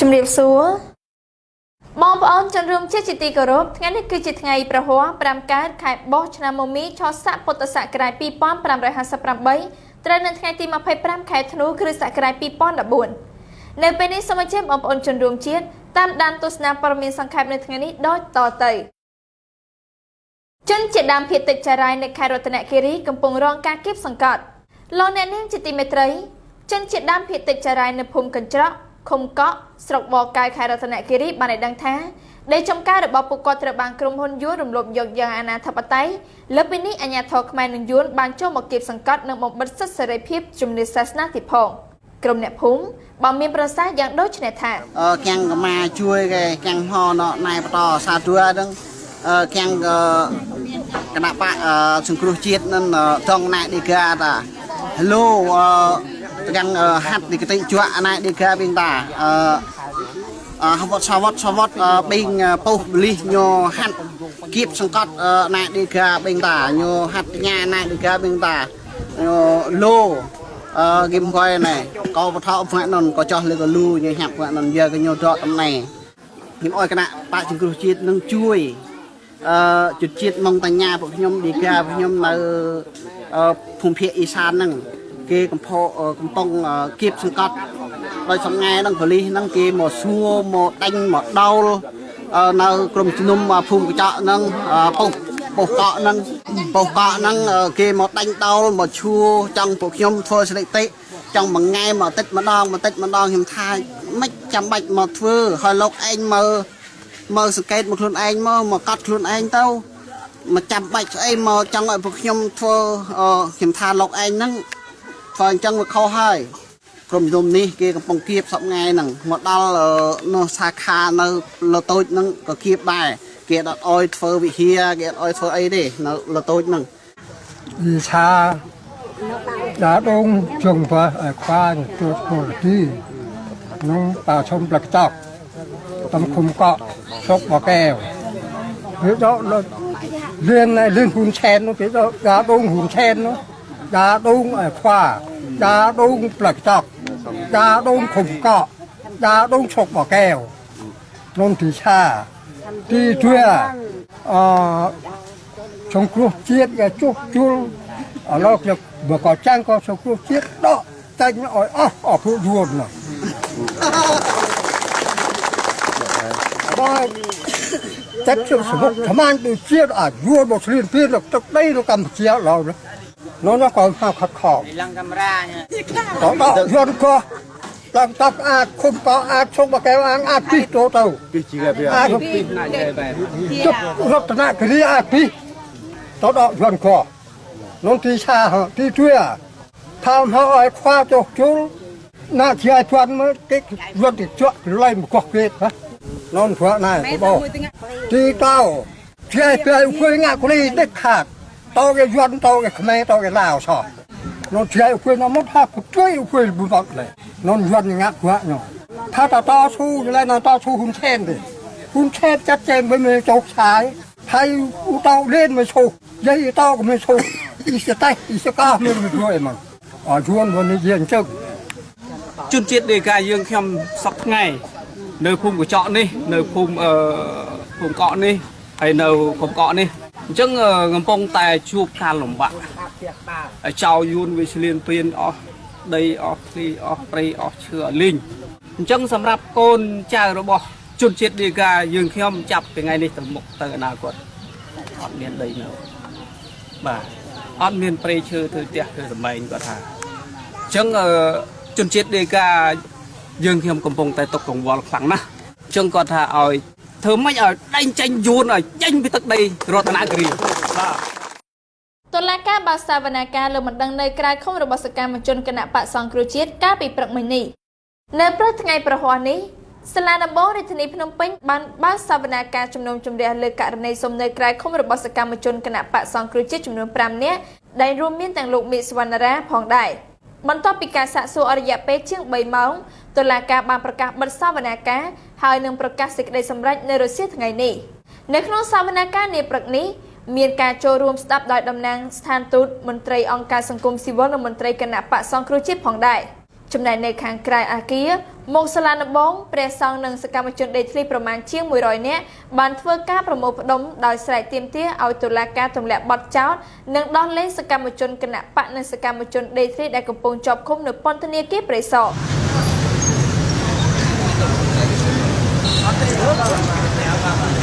ជំរាបសួរបងប្អូនជនរួមជាតិជាទីគោរពថ្ងៃនេះគឺជាថ្ងៃប្រហ័ស5កើតខែបោះឆ្នាំមមីឆស័កពុទ្ធសករាជ2558ត្រូវនៅថ្ងៃទី25ខែធ្នូគ្រិស្តសករាជ2014នៅពេលនេះសូមអញ្ជើញបងប្អូនជនរួមជាតិតាមដានទស្សនាព័ត៌មានសង្ខេបនៅថ្ងៃនេះដូចតទៅជនជាដើមភាគតិចចារាយនៅខេត្តរតនគិរីកំពុងរងការគៀបសង្កត់លោកអ្នកនាងជាទីមេត្រីជនជាដើមភាគតិចចារាយនៅភូមិកញ្ច្រកឃុំកក់ស្រុកបរកែវខេត្តរតនគិរីបានឲ្យដឹងថាដីចំការរបស់ពួកគាត់ត្រូវបានក្រុមហ៊ុនយួនរំលោភយកយ៉ាងអនាធិបតេយ្យលើពីនេះអាជ្ញាធរខ្មែរនិងយួនបានចូលមកគៀបសង្កត់និងបំបិទសិទ្ធិសេរីភាពជំនឿសាសនាទៀតផងក្រុមអ្នកភូមិបានមានប្រសាសន៍យ៉ាងដូចនេះថា ខាងកម្មាជួយគេខាងហណណែបន្តសាធុហ្នឹងខាងគណៈបកសង្គ្រោះជាតិនឹងតងណែឌីកាតា Hello ខាងហាត់នីកតិជក់ណែឌីកាប៊ីងតាអឺវត្តសវត្តសវត្តប៊ីងប៉ុសលីញហាត់គៀបសង្កត់ណែឌីកាប៊ីងតាញហាត់ញ៉ាណែឌីកាប៊ីងតាញឡូអឺគឹមកយណែកោបថោផ្នែកនោះក៏ចោះលើកលូញហាប់ផ្នែកនោះយើកញដកតំណែខ្ញុំអោយគណៈបកសង្គ្រោះជាតិនឹងជួយអឺជនជាតិម៉ុងតាញាពួកខ្ញុំឌីកាពួកខ្ញុំនៅភូមិភាគអ៊ីសានហ្នឹងគេកំផកំប៉ុងគៀបសង្កត់ដោយសំងែហ្នឹងប៉ូលីសហ្នឹងគេមកសួរមកដាញ់មកដោលនៅក្រុមជំនុំភូមិកញ្ចក់ហ្នឹងប៉ុស្ប៉ុស្កក់ហ្នឹងប៉ុស្កក់ហ្នឹងគេមកដាញ់ដោលមកឈួរចង់ពួកខ្ញុំធ្វើស្លេកតិចង់មួយថ្ងៃមួយអាទិត្យម្ដងមួយអាទិត្យម្ដងខ្ញុំថាមិនចាំបាច់មកធ្វើហើយលោកឯងមើលមើលសង្កេតមកខ្លួនឯងមកមកកត់ខ្លួនឯងទៅមកចាំបាច់ស្អីមកចង់ឲ្យពួកខ្ញុំធ្វើខ្ញុំថាលោកឯងហ្នឹងធ្វើអញ្ចឹងវាខុសហើយក្រុមជំនុំនេះគេកំពុងគៀបសពថ្ងៃហ្នឹងមកដល់នោះសាខានៅលតូចហ្នឹងក៏គៀបដែរគេអត់អោយធ្វើវិហារគេអត់អោយធ្វើអីទេនៅលតូចហ្នឹង អ៊ីឆាដាដងជុងបើខ្វាញទួតពលទីនោះតាឈុំផ្លឹកចောက်តំឃុំកក់ស្រុកបកែវវាដកលឿនលឿនហ៊ុនឆែននោះគេដកដាដងហ៊ុនឆែននោះដាដងខ្វាដាដងផ្លឹកចောက်ដាដងឃុំកក់ដាដងស្រុកបកែវនោះទីឆាទីទួអសង្គ្រោះជាតិគេចុះជួលឥឡូវខ្ញុំបើក៏ចាំងក៏សង្គ្រោះជាតិដកតែញឲ្យអស់អស់ពួកយួនណាបើតែខ្ញុំសមុខថ្មានដូចជាអាយួនមកស្លៀនពីទឹកដីនៅកម្ពុជាឡើយនោះនោះក៏ហៅខាត់ខ ឡើងកាមេរ៉ា ក៏ដកយួនក៏ឡើងតបអាចឃុំក៏អាចឈុកបកែវអាងអាចពីទៅទៅ ពីជាវា អាច ពីណាចេះបែប ជប់រតនគិរីអាចពីទៅដកយួនក៏នោះទីឆាទីជួយថាមឲ្យខ្វាចុះជុលណាជាឲ្យជន់មើលគេយន់ទីជក់ឡៃមកកោះគេហ៎ននព្រោះណែបងទីតោជាឲ្យពេលគួយងាក់គលីដឹកខាតតោគេយន់តោគេខ្មែរតោគេឡាវសោះននជាឲ្យគួយនមកថាជួយគួយបុតលេននយន់ងាក់គួយថាតតស៊ូឡៃនតស៊ូហ៊ុនឆែនទេហ៊ុនឆែនចាត់ចែងមិនចោកឆាយហើយឧតោលេនមិនឈូយាយតោក៏មិនឈូអ៊ីសតេអ៊ីសកាមិនជួយមកអយួនวันនេះយើងចឹង ជនជាតិដេកាយើងខ្ញុំសពថ្ងៃនៅភូមិកញ្ចក់នេះនៅភូមិភូមិកក់នេះហើយនៅភូមិកក់នេះអញ្ចឹងកំពុងតែជួបការលំបាកហើយចៅយួនវាឆ្លៀនពៀនអស់ដីអស់ធ្លីអស់ព្រៃអស់ឈើអលីងអញ្ចឹងសម្រាប់កូនចៅរបស់ជនជាតិដេកាយើងខ្ញុំចាប់ពីថ្ងៃនេះទៅមុខទៅអនាគតអត់មានដីនៅបាទអត់មានព្រៃឈើធ្វើផ្ទះធ្វើសម្បែងគាត់ថាអញ្ចឹងជនជាតិដេកាយើងខ្ញុំកំពុងតែຕົកកង្វល់ខ្លាំងណាស់អញ្ចឹងគាត់ថាឲ្យធ្វើម៉េចឲ្យដេញចេញយួនឲ្យចេញពីទឹកដីរតនគិរីបាទ តុលាការបើកសវនាការលើបណ្ដឹងនៅក្រៅឃុំរបស់សកម្មជនគណៈបកសង្គ្រោះជាតិកាលពីព្រឹកមិញនេះនៅព្រឹកថ្ងៃប្រហ័សនេះសាលាដំបងរាជធានីភ្នំពេញបានបើកសវនាការជំនុំជម្រះលើករណីសុំនៅក្រៅឃុំរបស់សកម្មជនគណៈបកសង្គ្រោះជាតិចំនួន5នាក់ដែលរួមមានទាំងលោកមេឃសុវណ្ណរាផងដែរបន្ទាប់ពីការសាកសួរអរិយៈពេលជាង3ម៉ោងតុលាការបានប្រកាសបិទសវនាការហើយនឹងប្រកាសសេចក្តីសម្រេចនៅរសៀលថ្ងៃនេះនៅក្នុងសវនាការនាព្រឹកនេះ មានការចូលរួមស្ដាប់ដោយតំណាងស្ថានទូតមន្ត្រីអង្គការសង្គមស៊ីវិលនិងមន្ត្រីគណបក្សសង្គ្រោះជាតិផងដែរ។ ចំណែកនៅខាងក្រៅអាគារមកសាលាដំបង ព្រះសង្ឃនិងសកម្មជនដីធ្លីប្រមាណជាង100នាក់បានធ្វើការប្រមូលផ្ដុំដោយស្រែកទាមទារឲ្យតុលាការទម្លាក់បទចោទនិងដោះលែងសកម្មជនគណបក្សនិងសកម្មជនដីធ្លីដែលកំពុងជាប់ឃុំនៅពន្ធនាគារព្រៃសរ។